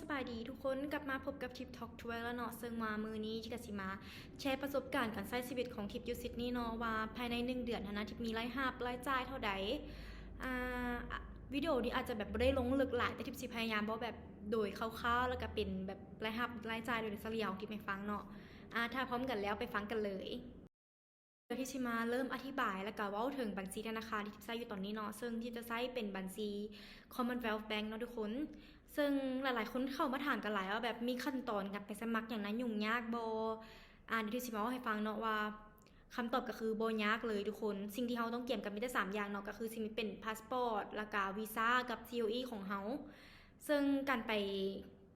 ສະບາຍດີທຸກຄົນ, ກັບມາພົບກັບທິບທອກທວຍແລ້ວເນາະ. ເຊິ່ງວ່າມື້ນີ້ທິບກະຊິມາແຊປະສົບການການໃຊ້ຊີວິດຂອງທິບຢູ່ຊິດນີເນາະ, ວ່າພາຍໃນໜຶ່ງເດືອນຫັ້ນນະ ທິບມີລາຍຮັບລາຍຈ່າຍເທົ່າໃດ. ອ່າ ວິດີໂອນີ້ອາດຈະແບບບໍ່ໄດ້ລົງເລິກຫຼາຍ, ແຕ່ທິບຊິພະຍາຍາມເວົ້າແບບໂດຍຄ່າວໆ ແລ້ວກະເປັນແບບລາຍຮັບລາຍຈ່າຍໂດຍສະເລ່ຍຂອງທິບໃຫ້ຟັງເນາະ. ອ່າ ຖ້າພ້ອມກັນແລ້ວໄປຟັງກັນເລີຍ. ດຽວທິບຊິມາເລີ່ມອະທິບາຍ ແລ້ວກະເວົ້າເຖິງບັນຊີທະນາຄານທີ່ທິບໃຊ້ຢູ່ຕອນນີ້ເນາະ, ເຊິ່ງທິບຈະໃຊ້ເປັນບັນຊີ Commonwealth Bank ເນາະທຸກຄົນ. ເຊິ່ງຫຼາຍໆຄົນເຂົ້າມາຖາມກັນຫຼາຍວ່າແບບມີຂັ້ນຕອນການໄປສະໝັກຫຍັງນະ ຫຍຸ້ງຍາກບໍ່? ອ່າ ດຽວທິບຊິມາເວົ້າໃຫ້ຟັງເນາະວ່າ ຄຳຕອບກະຄືບໍ່ຍາກເລີຍທຸກຄົນ. ສິ່ງທີ່ເຮົາຕ້ອງກຽມກະມີແຕ່ສາມຢ່າງເນາະ, ກະຄືຊິມີເປັນພາສປອດ ແລ້ວກະວີຊາ ກັບ COE ຂອງເຮົາ. ເຊິ່ງການໄປ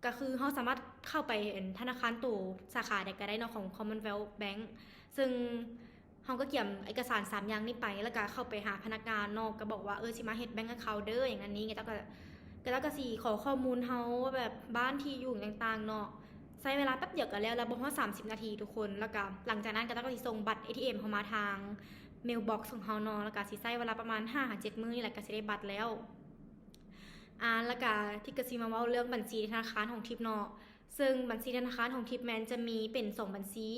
ກະຄືເຮົາສາມາດເຂົ້າໄປ ອັນ ທະນາຄານໂຕສາຂາໃດກະໄດ້ເນາະ ຂອງ Commonwealth Bank. ເຊິ່ງເຮົາກະກຽມເອກະສານສາມຢ່າງນີ້ໄປ ແລ້ວກະເຂົ້າໄປຫາພະນັກງານເນາະ, ກະບອກວ່າ ເອີ ຊິມາເຮັດ Bank Account ເດີ ຫຍັງນັ້ນນີ້. ເຂົາເຈົ້າກະ ເຂົາເຈົ້າກະຊິຂໍຂໍ້ມູນເຮົາວ່າແບບບ້ານ ທີ່ຢູ່ ຫຍັງຕ່າງໆເນາະ. ໃຊ້ເວລາແປັບດຽວກະແລ້ວ, ແລ້ວບໍ່ຮອດສາມສິບນາທີທຸກຄົນ. ແລ້ວກະຫຼັງຈາກນັ້ນເຂົາເຈົ້າກະຊິສົ່ງບັດ ATM ເຂົ້າມາທາງ mailbox ຂອງເຮົາເນາະ, ແລ້ວກະຊິໃຊ້ເວລາປະມານຫ້າຫາເຈັດມື້ນີ້ແຫຼະ ກະຊິໄດ້ບັດແລ້ວ. ອ່າ ແລ້ວກະທິບກະຊິມາເວົ້າເລື່ອງບັນຊີທະນາຄານຂອງທິບເນາະ. ເຊິ່ງບັນຊີທະນາຄານຂອງທິບແມ່ນຈະມີເປັນສອງບັນຊີ,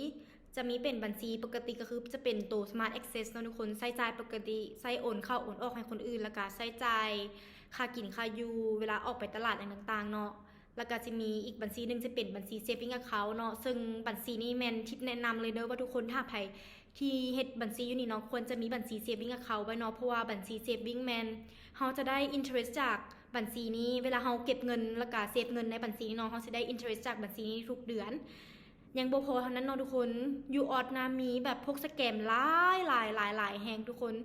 ຈະມີເປັນບັນຊີປົກກະຕິ ກະຄືຈະເປັນໂຕ Smart Access ເນາະທຸກຄົນ, ໃຊ້ຈ່າຍປົກກະຕິ ໃຊ້ໂອນເຂົ້າໂອນອອກໃຫ້ຄົນອື່ນ ແລ້ວກະໃຊ້ຈ່າຍຄ່າກິນຄ່າຢູ່ ເວລາອອກໄປຕະຫຼາດຫຍັງຕ່າງໆເນາະ. ແລ້ວກະຊິມີອີກບັນຊີໜຶ່ງຈະເປັນບັນຊີ Saving Account ເນາະ, ເຊິ່ງບັນຊີນີ້ແມ່ນທິບແນະນຳເລີຍເດີວ່າທຸກຄົນ ຖ້າໃຜທີ່ເຮັດບັນຊີຢູ່ນີ້ເນາະ ຄວນຈະມີບັນຊີ Saving Account ໄວ້ເນາະ, ເພາະວ່າບັນຊີ Saving ແມ່ນເຮົາຈະໄດ້ interest ຈາກ ບັນຊີນີ້ ເວລາເຮົາເກັບເງິນ ແລ້ວກະເຊບເງິນໃນບັນຊີນີ້ເນາະ ເຮົາຊິໄດ້ interest ຈາກບັນຊີນີ້ທຸກເດືອນ. ຍັງບໍ່ພໍເທົ່ານັ້ນເນາະທຸກຄົນ, ຢູ່ອອສນະມີແບບພວກສະແກມຫຼາຍໆໆແຮງທຸກຄົນ.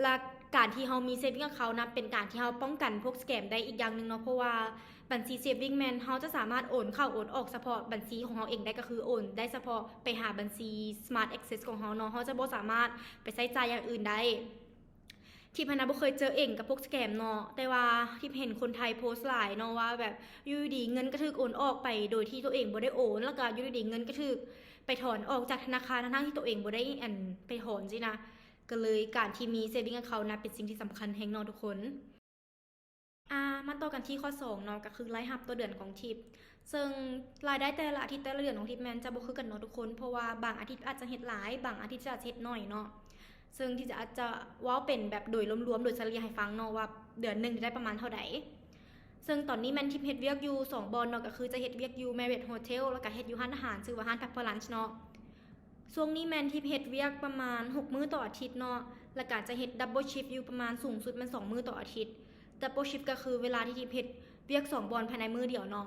ແລະການທີ່ເຮົາມີ Saving Account ນະ ເປັນການທີ່ເຮົາປ້ອງກັນພວກສະແກມໄດ້ອີກຢ່າງໜຶ່ງເນາະ, ເພາະວ່າບັນຊີ Saving ແມ່ນເຮົາຈະສາມາດໂອນເຂົ້າໂອນອອກສະເພາະບັນຊີຂອງເຮົາເອງໄດ້, ກະຄືໂອນໄດ້ສະເພາະໄປຫາບັນຊີ Smart Access ຂອງເຮົາເນາະ, ເຮົາຈະບໍ່ສາມາດໄປໃຊ້ຈ່າຍຢ່າງອື່ນໄດ້. ທິບຫັ້ນນະບໍ່ເຄີຍເຈີເອງກັບພວກສະແກມເນາະ, ແຕ່ວ່າທິບເຫັນຄົນໄທໂພສຫຼາຍເນາະ ວ່າແບບຢູ່ດີໆເງິນກະຖືກໂອນອອກໄປໂດຍທີ່ໂຕເອງບໍ່ໄດ້ໂອນ, ແລ້ວກະຢູ່ດີໆເງິນກະຖືກໄປຖອນອອກຈາກທະນາຄານ ທັງໆທີ່ໂຕເອງບໍ່ໄດ້ ອັນ ໄປຖອນຊີ້ນະ. ກະເລີຍການທີ່ມີ Saving Account ນະ ເປັນສິ່ງທີ່ສຳຄັນແຮງເນາະທຸກຄົນ. ອ່າ ມາຕໍ່ກັນທີ່ຂໍ້ສອງເນາະ, ກະຄືລາຍຮັບຕໍ່ເດືອນຂອງທິບ. ເຊິ່ງລາຍໄດ້ແຕ່ລະອາທິດແຕ່ລະເດືອນຂອງທິບແມ່ນຈະບໍ່ຄືກັນເນາະທຸກຄົນ, ເພາະວ່າບາງອາທິດອາດຈະເຮັດຫຼາຍ, ບາງອາທິດຈະເຮັດໜ້ອຍເນາະ. ເຊິ່ງທິບຈະ ອາດຈະເວົ້າເປັນແບບໂດຍລວມໆ ໂດຍສະເລ່ຍໃຫ້ຟັງເນາະ ວ່າເດືອນໜຶ່ງໄດ້ປະມານເທົ່າໃດ. ເຊິ່ງຕອນນີ້ແມ່ນທິບເຮັດວຽກຢູ່ສອງບ່ອນເນາະ, ກະຄືຈະເຮັດວຽກຢູ່ Marriott Hotel ແລ້ວກະເຮັດຢູ່ຮ້ານອາຫານ ຊື່ວ່າຮ້ານ Pepper Lunch ເນາະ. ຊ່ວງນີ້ແມ່ນທິບເຮັດວຽກປະມານຫົກມື້ຕໍ່ອາທິດເນາະ, ແລ້ວກະຈະເຮັດ double shift ຢູ່ປະມານສູງສຸດແມ່ນສອງມື້ຕໍ່ອາທິດ. Double shift ກະຄືເວລາທີ່ທິບເຮັດວຽກສອງບ່ອນພາຍໃນມື້ດຽວເນາະ.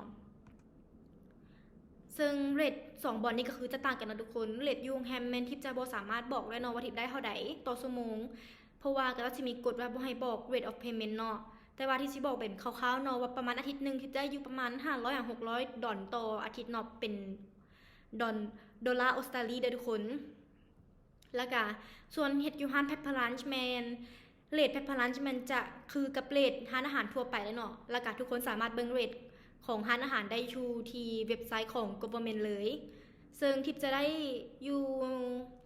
ເຊິ່ງເຣດສອງບ່ອນນີ້ກະຄືຈະຕ່າງກັນເນາະທຸກຄົນ. ເຣດຢູ່ໂຮງແຮມແມ່ນທິບຈະບໍ່ສາມາດບອກໄດ້ເນາະວ່າທິບໄດ້ເທົ່າໃດຕໍ່ຊົ່ວໂມງ, ເພາະວ່າກະຈະມີກົດວ່າບໍ່ໃຫ້ບອກ rate of payment ເນາະ. ແຕ່ວ່າທີ່ຊິບອກເປັນຄ່າວໆເນາະ ວ່າປະມານອາທິດໜຶ່ງທິບໄດ້ຢູ່ປະມານຫ້າຮ້ອຍຫາຫົກຮ້ອຍດອນຕໍ່ອາທິດເນາະ, ເປັນດອນ ໂດລາອົດສະຕາລີເດີທຸກຄົນ. ແລ້ວກະສ່ວນເຮັດຢູ່ຮ້ານ Pepper Lunch ແມ່ນ ເຣດ Pepper Lunch ແມ່ນຈະຄືກັບເຣດຮ້ານອາຫານທົ່ວໄປເລີຍເນາະ, ແລ້ວກະທຸກຄົນສາມາດເບິ່ງເຣດຂອງຮ້ານອາຫານໄດ້ຢູ່ທີ່ເວັບໄຊຂອງ government ເລີຍ. ເຊິ່ງທິບຈະໄດ້ຢູ່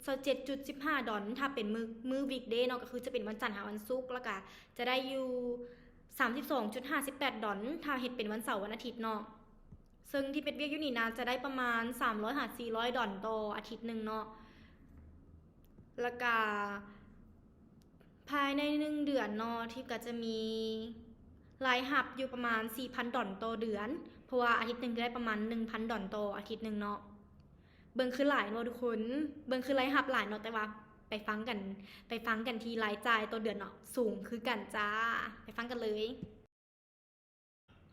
ຊາວເຈັດຈຸດສິບຫ້າດອນ ຖ້າເປັນມື້ ມື້ weekday ເນາະ, ກະຄືຈະເປັນວັນຈັນຫາວັນສຸກ, ແລ້ວກະຈະໄດ້ຢູ່ສາມສິບສອງຈຸດຫ້າສິບແປດດອນ ຖ້າເຮັດເປັນວັນເສົາວັນອາທິດເນາະ. ເຊິ່ງທີ່ເຮັດວຽກຢູ່ນີ້ນະ ຈະໄດ້ປະມານສາມຮ້ອຍຫາສີ່ຮ້ອຍດອນຕໍ່ອາທິດໜຶ່ງເນາະ. ແລ້ວກະພາຍໃນໜຶ່ງເດືອນເນາະ ທິບກະຈະມີລາຍຮັບຢູ່ປະມານສີ່ພັນດອນຕໍ່ເດືອນ, ເພາະວ່າອາທິດໜຶ່ງຈະໄດ້ປະມານໜຶ່ງພັນດອນຕໍ່ອາທິດໜຶ່ງເນາະ. ເບິ່ງຄືຫຼາຍເນາະທຸກຄົນ, ເບິ່ງຄືລາຍຮັບຫຼາຍເນາະ, ແຕ່ວ່າໄປຟັງກັນ ໄປຟັງກັນທີ່ລາຍຈ່າຍຕໍ່ເດືອນເນາະ, ສູງຄືກັນຈ້າ. ໄປຟັງກັນເລີຍ.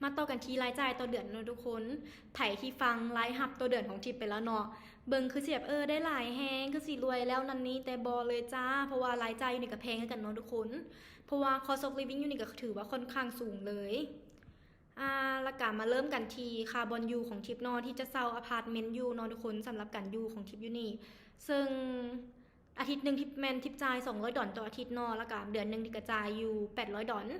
ມາຕໍ່ກັນທີ່ລາຍຈ່າຍຕໍ່ເດືອນເນາະທຸກຄົນ. ໃຜທີ່ຟັງລາຍຮັບຕໍ່ເດືອນຂອງທິບໄປແລ້ວເນາະ, ເບິ່ງຄືຊິແບບ ເອີ ໄດ້ຫຼາຍແຮງ ຄືຊິລວຍແລ້ວນັ້ນນີ້, ແຕ່ບໍ່ເລີຍຈ້າ, ເພາະວ່າລາຍຈ່າຍຢູ່ນີ້ກະແພງຄືກັນເນາະທຸກຄົນ, ເພາະວ່າ cost of living ຢູ່ນີ້ກະຖືວ່າຄ່ອນຂ້າງສູງເລີຍ. ອ່າ ແລ້ວກະມາເລີ່ມກັນທີ່ຄ່າບ່ອນຢູ່ຂອງທິບເນາະ, ທີ່ຈະເຊົ່າອາພາດເມັນຢູ່ເນາະທຸກຄົນ, ສຳລັບການຢູ່ຂອງທິບຢູ່ນີ້. ເຊິ່ງອາທິດໜຶ່ງທິບແມ່ນທິບຈ່າຍສອງຮ້ອຍດອນຕໍ່ອາທິດເນາະ, ແລ້ວກະເດືອນໜຶ່ງທິບກະຈ່າຍຢູ່ແປດຮ້ອຍດອນ.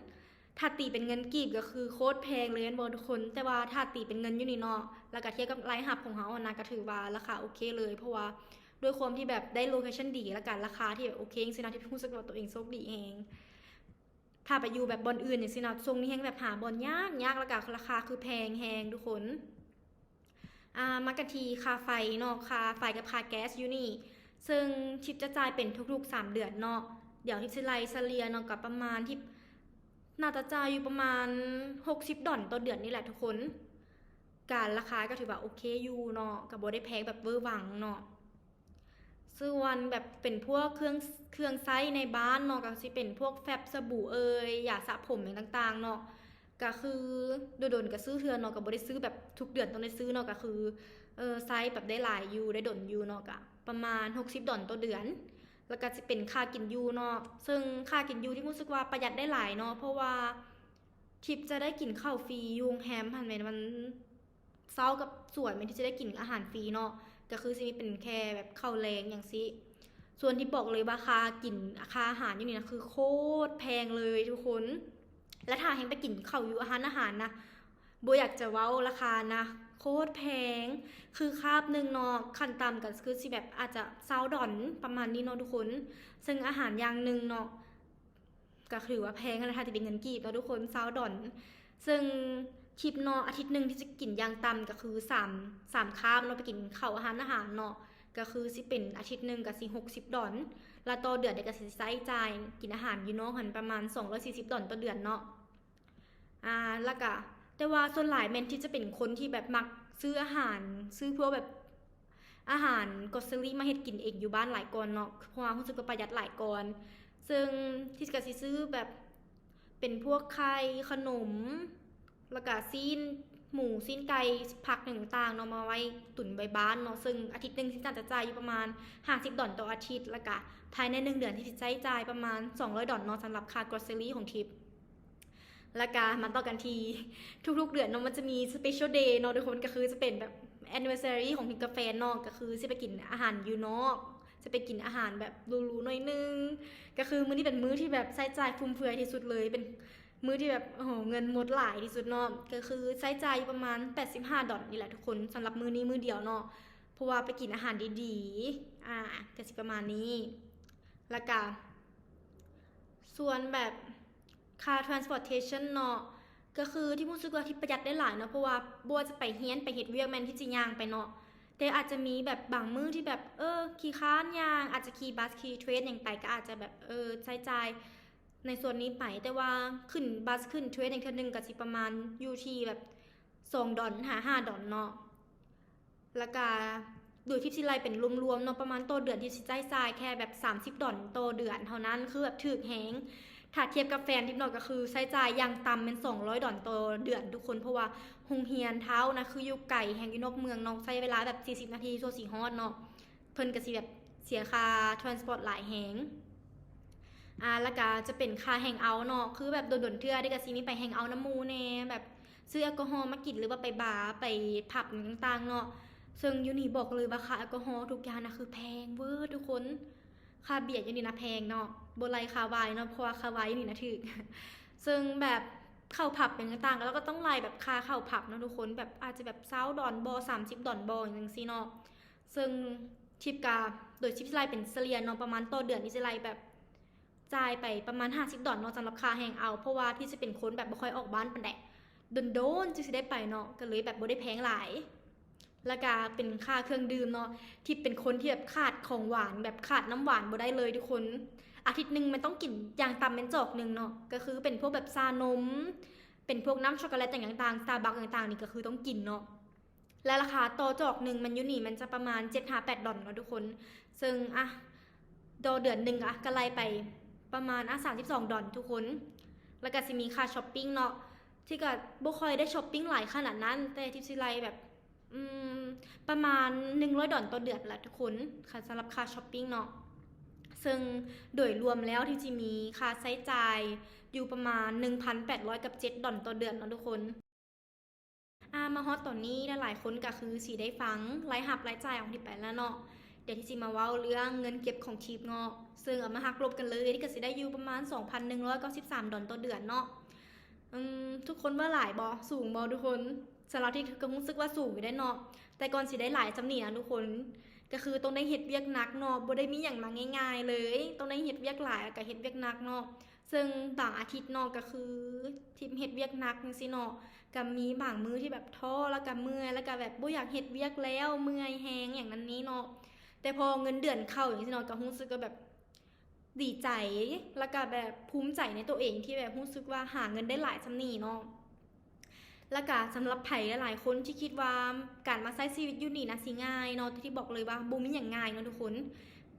ຖ້າຕີເປັນເງິນກີບກະຄືໂຄດແພງເລີຍແມ່ນບໍ່ທຸກຄົນ, ແຕ່ວ່າຖ້າຕີເປັນເງິນຢູ່ນີ້ເນາະ ແລ້ວກະທຽບກັບລາຍຮັບຂອງເຮົາຫັ້ນນະ ກະຖືວ່າລາຄາໂອເຄເລີຍ, ເພາະວ່າດ້ວຍຄວາມທີ່ແບບໄດ້ໂລເຄຊັນດີ ແລ້ວກະລາຄາທີ່ແບບໂອເຄ ຈັ່ງຊີ້ນະ, ທິບຮູ້ສຶກວ່າໂຕເອງໂຊກດີແຮງ. ຖ້າໄປຢູ່ແບບບ່ອນອື່ນຈັ່ງຊີ້ເນາະ ຊ່ວງນີ້ແຮ່ງແບບຫາບ່ອນຍາກໆ ແລ້ວກະລາຄາຄືແພງແຮງທຸກຄົນ. ອ່າ ມາກັນທີ່ຄ່າໄຟເນາະ ຄ່າໄຟກັບຄ່າແກັສຢູ່ນີ້ ເຊິ່ງທິບຈະຈ່າຍເປັນທຸກໆ ສາມເດືອນເນາະ. ດຽວທິບຊິໄລ່ສະເລ່ຍເນາະ ກໍປະມານ ທິບໜ້າຈະຈ່າຍຢູ່ປະມານຫົກສິບດອນຕໍ່ເດືອນນີ້ແຫຼະທຸກຄົນ. ກະລາຄາກໍຖືວ່າໂອເຄຢູ່ເນາະ ກໍບໍ່ໄດ້ແພງແບບເວີຫວັງເນາະ. ສ່ວນແບບເປັນພວກເຄື່ອງ ເຄື່ອງໃຊ້ໃນບ້ານເນາະ ກໍຊິເປັນພວກແຟັບ ສະບູເອີຍ ຢາສະຜົມຫຍັງຕ່າງໆເນາະ ກໍຄືດົນໆກໍຊື້ເທື່ອເນາະ ກໍບໍ່ໄດ້ຊື້ແບບທຸກເດືອນຕ້ອງໄດ້ຊື້ເນາະ ກໍຄື ເອີ ໃຊ້ແບບໄດ້ຫຼາຍຢູ່ ໄດ້ດົນຢູ່ເນາະ ກໍປະມານຫົກສິບດອນຕໍ່ເດືອນ. ແລ້ວກໍຊິເປັນຄ່າກິນຢູ່ເນາະ ເຊິ່ງຄ່າກິນຢູ່ທີ່ຮູ້ສຶກວ່າປະຢັດໄດ້ຫຼາຍເນາະ ເພາະວ່າທິບຈະໄດ້ກິນເຂົ້າຟຣີຢູ່ໂຮງແຮມຫັ້ນແມ່ນມັນ ເຊົ້າກັບສວຍແມ່ນທີ່ຈະໄດ້ກິນອາຫານຟຣີເນາະ ກໍຄືຊິມີເປັນແຄ່ແບບເຂົ້າແລງຫຍັງຊີ້. ສ່ວນທີ່ບອກເລີຍວ່າຄ່າກິນ ຄ່າອາຫານຢູ່ນີ້ນະ ຄືໂຄດແພງເລີຍທຸກຄົນ. ແລະ ຖ້າແຮ່ງໄປກິນເຂົ້າຢູ່ຮ້ານອາຫານນະ ບໍ່ຢາກຈະເວົ້າລາຄານະ ໂຄດແພງ. ຄືຄາບໜຶ່ງເນາະ ຂັ້ນຕ່ຳກໍຄືຊິແບບອາດຈະຊາວດອນປະມານນີ້ເນາະທຸກຄົນ. ເຊິ່ງອາຫານຢ່າງໜຶ່ງເນາະ ກໍຖືວ່າແພງຫັ້ນແຫຼະ ຖ້າຕີເປັນເງິນກີບເນາະທຸກຄົນ ຊາວດອນ. ເຊິ່ງທິບເນາະ ອາທິດໜຶ່ງທີ່ຈະກິນຢ່າງຕ່ຳກໍຄືສາມ ສາມຄາບເນາະ ໄປກິນເຂົ້າຮ້ານອາຫານເນາະ ກໍຄືຊິເປັນອາທິດໜຶ່ງກໍຊິຫົກສິບດອນ ແລ້ວຕໍ່ເດືອນນີ້ກໍຊິໃຊ້ຈ່າຍກິນອາຫານຢູ່ນອກຫັ້ນປະມານສອງຮ້ອຍສີ່ສິບດອນຕໍ່ເດືອນເນາະ. ອ່າ ແລ້ວກະ ແຕ່ວ່າສ່ວນຫຼາຍແມ່ນທີ່ຈະເປັນຄົນທີ່ແບບມັກຊື້ອາຫານ ຊື້ພວກແບບ ອາຫານ grocery ມາເຮັດກິນເອງຢູ່ບ້ານຫຼາຍກ່ອນເນາະ ເພາະວ່າຮູ້ສຶກວ່າປະຢັດຫຼາຍກ່ອນ. ເຊິ່ງທິບກໍຊິຊື້ແບບເປັນພວກໄຂ່ ຂະໜົມ ແລ້ວກະຊີ້ນໝູ ຊີ້ນໄກ່ ຜັກຫຍັງຕ່າງໆເນາະ ມາໄວ້ຕຸນໄວ້ບ້ານເນາະ. ເຊິ່ງອາທິດໜຶ່ງທີ່ຈະຈ່າຍຢູ່ປະມານຫ້າສິບດອນຕໍ່ອາທິດ ແລ້ວກະພາຍໃນໜຶ່ງເດືອນທີ່ຈະໃຊ້ຈ່າຍປະມານສອງຮ້ອຍດອນເນາະ ສຳລັບຄ່າ grocery ຂອງທິບ. ແລ້ວກະມາຕໍ່ກັນທີ່ ທຸກໆເດືອນເນາະ ມັນຈະມີ special day ເນາະທຸກຄົນ ກໍຄືຈະເປັນແບບ anniversary ຂອງທິບກັບແຟນເນາະ ກໍຄືຊິໄປກິນອາຫານຢູ່ນອກ ຈະໄປກິນອາຫານແບບຫຼູໆໜ້ອຍໜຶ່ງ. ກໍຄືມື້ນີ້ເປັນມື້ທີ່ແບບໃຊ້ຈ່າຍຟຸມເຟືອຍທີ່ສຸດເລີຍ ເປັນມື້ທີ່ແບບ ໂອ້ໂຫ ເງິນໝົດຫຼາຍທີ່ສຸດເນາະ ກໍຄືໃຊ້ຈ່າຍຢູ່ປະມານແປດສິບຫ້າດອນນີ້ແຫຼະທຸກຄົນ ສຳລັບມື້ນີ້ມື້ດຽວເນາະ ເພາະວ່າໄປກິນອາຫານດີໆ ອ່າ ກໍຊິປະມານນີ້. ແລ້ວກະ ສ່ວນແບບ ຄ່າ transportation ເນາະ ກໍຄືທີ່ຮູ້ສຶກວ່າທີ່ປະຢັດໄດ້ຫຼາຍເນາະ ເພາະວ່າບໍ່ວ່າຈະໄປຮຽນ ໄປເຮັດວຽກ ແມ່ນທີ່ຈະຍ່າງໄປເນາະ ແຕ່ອາດຈະມີແບບບາງມື້ທີ່ແບບ ເອີ ຂີ້ຄ້ານຍ່າງ ອາດຈະຂີ່ບັສ ຂີ່ເທຣນຫຍັງໄປ ກໍອາດຈະແບບ ເອີ ໃຊ້ຈ່າຍໃນສ່ວນນີ້ໄປ. ແຕ່ວ່າຂຶ້ນບັສ ຂຶ້ນເທຣນຫຍັງເທື່ອໜຶ່ງ ກໍຊິປະມານຢູ່ທີ່ແບບສອງດອນຫາຫ້າດອນເນາະ. ແລ້ວກະໂດຍທີ່ຊິໄລ່ເປັນລວມໆເນາະ ປະມານຕໍ່ເດືອນທີ່ຊິໃຊ້ຈ່າຍແຄ່ແບບສາມສິບດອນຕໍ່ເດືອນເທົ່ານັ້ນ ຄືແບບຖືກແຮງ. ຖ້າທຽບກັບແຟນທິບເນາະ ກໍຄືໃຊ້ຈ່າຍຢ່າງຕ່ຳແມ່ນສອງຮ້ອຍດອນຕໍ່ເດືອນທຸກຄົນ ເພາະວ່າໂຮງຮຽນເຮົານະ ຄືຢູ່ໄກແຮງ ຢູ່ນອກເມືອງເນາະ ໃຊ້ເວລາແບບສີ່ສິບນາທີຊົ່ວຊິຮອດເນາະ. ເພິ່ນກໍຊິແບບເສຍຄ່າ transport ຫຼາຍແຮງ. ອ່າ ແລ້ວກະຈະເປັນຄ່າ hang out ເນາະ ຄືແບບດົນໆເທື່ອເດ ກໍຊິມີໄປ hang out ນຳໝູ່ແດ່ ແບບ ຊື້ແອລກໍຮໍມາກິນ ຫຼືວ່າໄປບາ ໄປຜັບຫຍັງຕ່າງໆເນາະ. ເຊິ່ງຢູ່ນີ້ບອກເລີຍວ່າຄ່າແອລກໍຮໍທຸກຢ່າງນະ ຄືແພງເວີທຸກຄົນ. ຄ່າເບຍຢູ່ນີ້ນະແພງເນາະ ບໍ່ໄລ່ຄ່າວາຍເນາະ ເພາະວ່າຄ່າວາຍຢູ່ນີ້ນະຖືກ. ເຊິ່ງແບບເຂົ້າຜັບຫຍັງຕ່າງໆ ລາວກໍຕ້ອງໄລ່ແບບຄ່າເຂົ້າຜັບເນາະທຸກຄົນ ແບບອາດຈະແບບຊາວດອນບໍ ສາມສິບດອນບໍ ຫຍັງຈັ່ງຊີ້ເນາະ. ເຊິ່ງທິບກະ ໂດຍທີ່ໄລ່ເປັນສະເລ່ຍເນາະ ປະມານຕໍ່ເດືອນນີ້ຊິໄລ່ແບບ ຈ່າຍໄປປະມານຫ້າສິບດອນເນາະ ສຳລັບຄ່າ hang out ເພາະວ່າທີ່ຈະເປັນຄົນແບບບໍ່ຄ່ອຍອອກບ້ານປານໃດ ດົນໆຈຶ່ງຊິໄດ້ໄປເນາະ ກໍເລີຍແບບບໍ່ໄດ້ແພງຫຼາຍ. ແລ້ວກະເປັນຄ່າເຄື່ອງດື່ມເນາະ ທີ່ເປັນຄົນທີ່ແບບຂາດຂອງຫວານ ແບບຂາດນ້ຳຫວານບໍ່ໄດ້ເລີຍທຸກຄົນ. ອາທິດໜຶ່ງມັນຕ້ອງກິນຢ່າງຕ່ຳແມ່ນຈອກໜຶ່ງເນາະ ກໍຄືເປັນພວກແບບຊານົມ ເປັນພວກນ້ຳຊັອກໂກແລັດຫຍັງຕ່າງໆ Starbucks ຫຍັງຕ່າງໆນີ້ ກໍຄືຕ້ອງກິນເນາະ. ແລະ ລາຄາຕໍ່ຈອກໜຶ່ງມັນຢູ່ນີ້ມັນຈະປະມານເຈັດຫາແປດດອນເນາະທຸກຄົນ. ເຊິ່ງ ອະ ຕໍ່ເດືອນໜຶ່ງ ອະ ກະໄລ່ໄປປະມານ ອະ ສາມສິບສອງດອນທຸກຄົນ. ແລ້ວກະຊິມີຄ່າຊັອບປິງເນາະ ທີ່ກະບໍ່ຄ່ອຍໄດ້ຊັອບປິງຫຼາຍຂະໜາດນັ້ນ ແຕ່ທິບຊິໄລ່ແບບ ອືມ ປະມານໜຶ່ງຮ້ອຍດອນຕໍ່ເດືອນລະທຸກຄົນ ຄັນສຳລັບຄ່າຊັອບປິງເນາະ. ເຊິ່ງໂດຍລວມແລ້ວທິບຊິມີຄ່າໃຊ້ຈ່າຍຢູ່ປະມານໜຶ່ງພັນແປດຮ້ອຍກັບເຈັດດອນຕໍ່ເດືອນເນາະທຸກຄົນ. ອາ ມາຮອດຕອນນີ້ ຫຼາຍໆຄົນກະຄືຊິໄດ້ຟັງລາຍຮັບລາຍຈ່າຍຂອງທິບໄປແລ້ວເນາະ. ດຽວທິບຊິມາເວົ້າເລື່ອງເງິນເກັບຂອງທິບເນາະ ເຊິ່ງເອົາມາຫັກລົບກັນເລີຍ ກະຊິໄດ້ຢູ່ປະມານສອງພັນໜຶ່ງຮ້ອຍເກົ້າສິບສາມດອນຕໍ່ເດືອນເນາະ. ອືມ ທຸກຄົນວ່າຫຼາຍບໍ່? ສູງບໍ່ທຸກຄົນ? ສຳລັບທິບກະຮູ້ສຶກວ່າສູງຢູ່ເດ້ເນາະ ແຕ່ກ່ອນຊິໄດ້ຫຼາຍສ່ຳນີ້ນະທຸກຄົນ ກະຄືຕ້ອງໄດ້ເຮັດວຽກໜັກເນາະ ບໍ່ໄດ້ມີຫຍັງມາງ່າຍໆເລີຍ ຕ້ອງໄດ້ເຮັດວຽກຫຼາຍ ແລ້ວກະເຮັດວຽກໜັກເນາະ. ເຊິ່ງບາງອາທິດເນາະ ກໍຄືທີ່ເຮັດວຽກໜັກຈັ່ງຊີ້ເນາະ ກໍມີບາງມື້ທີ່ແບບທໍ້ ແລ້ວກໍເມື່ອຍ ແລ້ວກໍແບບບໍ່ຢາກເຮັດວຽກແລ້ວ ເມື່ອຍແຮງຫຍັງນັ້ນນີ້ເນາະ ແຕ່ພໍເງິນເດືອນເຂົ້າຈັ່ງຊີ້ເນາະ ກໍຮູ້ສຶກວ່າແບບດີໃຈ ແລ້ວກໍແບບພູມໃຈໃນຕົວເອງທີ່ແບບຮູ້ສຶກວ່າຫາເງິນໄດ້ຫຼາຍສ່ຳນີ້ເນາະ. ແລ້ວກະສຳລັບໃຜຫຼາຍໆຄົນທີ່ຄິດວ່າການມາໃຊ້ຊີວິດຢູ່ນີ້ນະຊິງ່າຍເນາະ ທີ່ບອກເລີຍວ່າບໍ່ມີຫຍັງງ່າຍເນາະທຸກຄົນ.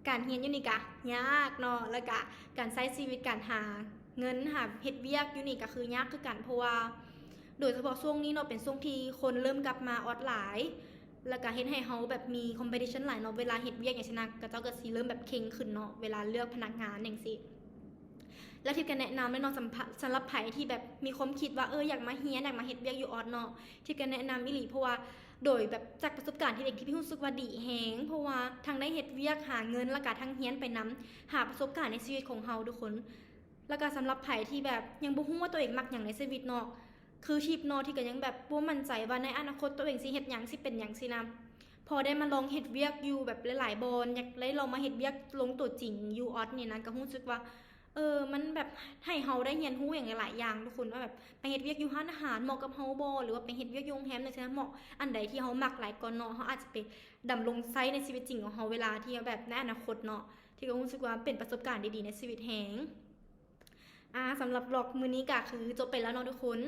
ການຮຽນຢູ່ນີ້ກະຍາກເນາະ ແລ້ວກະການໃຊ້ຊີວິດ ການຫາເງິນ ຫາເຮັດວຽກຢູ່ນີ້ກະຄືຍາກຄືກັນ ເພາະວ່າໂດຍສະເພາະຊ່ວງນີ້ເນາະ ເປັນຊ່ວງທີ່ຄົນເລີ່ມກັບມາອອດຫຼາຍ ແລ້ວກະເຮັດໃຫ້ເຮົາແບບມີ competition ຫຼາຍເນາະ ເວລາເຮັດວຽກຫຍັງຊີ້ນະ ເຂົາເຈົ້າກະຊິເລີ່ມແບບເຄັ່ງຂຶ້ນເນາະ ເວລາເລືອກພະນັກງານຫຍັງຊີ້. ແລ້ວທິບກະແນະນຳເລີຍເນາະ ສຳ ສຳລັບໃຜທີ່ແບບມີຄວາມຄິດວ່າ ເອີ ຢາກມາຮຽນ ຢາກມາເຮັດວຽກຢູ່ອອດເນາະ ທິບກະແນະນຳອີ່ຫຼີ ເພາະວ່າໂດຍແບບຈາກປະສົບການທີ່ເອງ ທີ່ຮູ້ສຶກວ່າດີແຮງ ເພາະວ່າທັງໄດ້ເຮັດວຽກຫາເງິນ ແລ້ວກະທັງຮຽນໄປນຳ ຫາປະສົບການໃນຊີວິດຂອງເຮົາທຸກຄົນ. ແລ້ວກະສຳລັບໃຜທີ່ແບບຍັງບໍ່ຮູ້ວ່າຕົວເອງມັກຫຍັງໃນຊີວິດເນາະ ຄືທິບເນາະ ທີ່ກະຍັງແບບບໍ່ໝັ້ນໃຈວ່າໃນອະນາຄົດຕົວເອງຊິເຮັດຫຍັງ ຊິເປັນຫຍັງຊີ້ນະ ພໍໄດ້ມາລອງເຮັດວຽກຢູ່ແບບຫຼາຍໆບ່ອນ ຢາກໄດ້ລອງມາເຮັດວຽກລົງຕົວຈິງຢູ່ອອດນີ້ນະ ກະຮູ້ສຶກວ່າ ເອີ ມັນແບບໃຫ້ເຮົາໄດ້ຮຽນຮູ້ຫຍັງຫຼາຍໆຢ່າງທຸກຄົນ ວ່າແບບໄປເຮັດວຽກຢູ່ຮ້ານອາຫານເໝາະກັບເຮົາບໍ່ ຫຼືວ່າໄປເຮັດວຽກຢູ່ໂຮງແຮມຈັ່ງຊີ້ນະ ເໝາະອັນໃດທີ່ເຮົາມັກຫຼາຍກວ່າເນາະ ເຮົາອາດຈະໄປດຳລົງໃຊ້ໃນຊີວິດຈິງຂອງເຮົາເວລາທີ່ແບບໃນອະນາຄົດເນາະ ທີ່ກະຮູ້ສຶກວ່າເປັນປະສົບການດີໆໃນຊີວິດແຮງ. ອາ ສຳລັບວລັອກມື້ນີ້ກະຄືຈົບໄປແລ້ວເນາະທຸກຄົນ.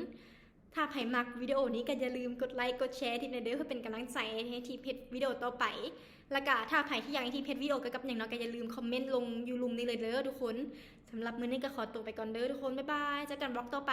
ຖ້າໃຜມັກວິດີໂອນີ້ກະຢ່າລືມກົດໄລກົດແຊທິບແດ່ເດີ ເພື່ອເປັນກຳລັງໃຈໃຫ້ທິບເຮັດວິດີໂອຕໍ່ໄປ. ແລ້ວກະຖ້າໃຜທີ່ຢາກໃຫ້ທິບເຮັດວິດີໂອກ່ຽວກັບຫຍັງເນາະ ກະຢ່າລືມຄອມເມັນລົງຢູ່ລຸ່ມນີ້ເລີຍເດີທຸກຄົນ. ສຳລັບມື້ນີ້ກະຂໍຕົວໄປກ່ອນເດີທຸກຄົນ ບາຍບາຍ ເຈີກັນວລັອກຕໍ່ໄປ.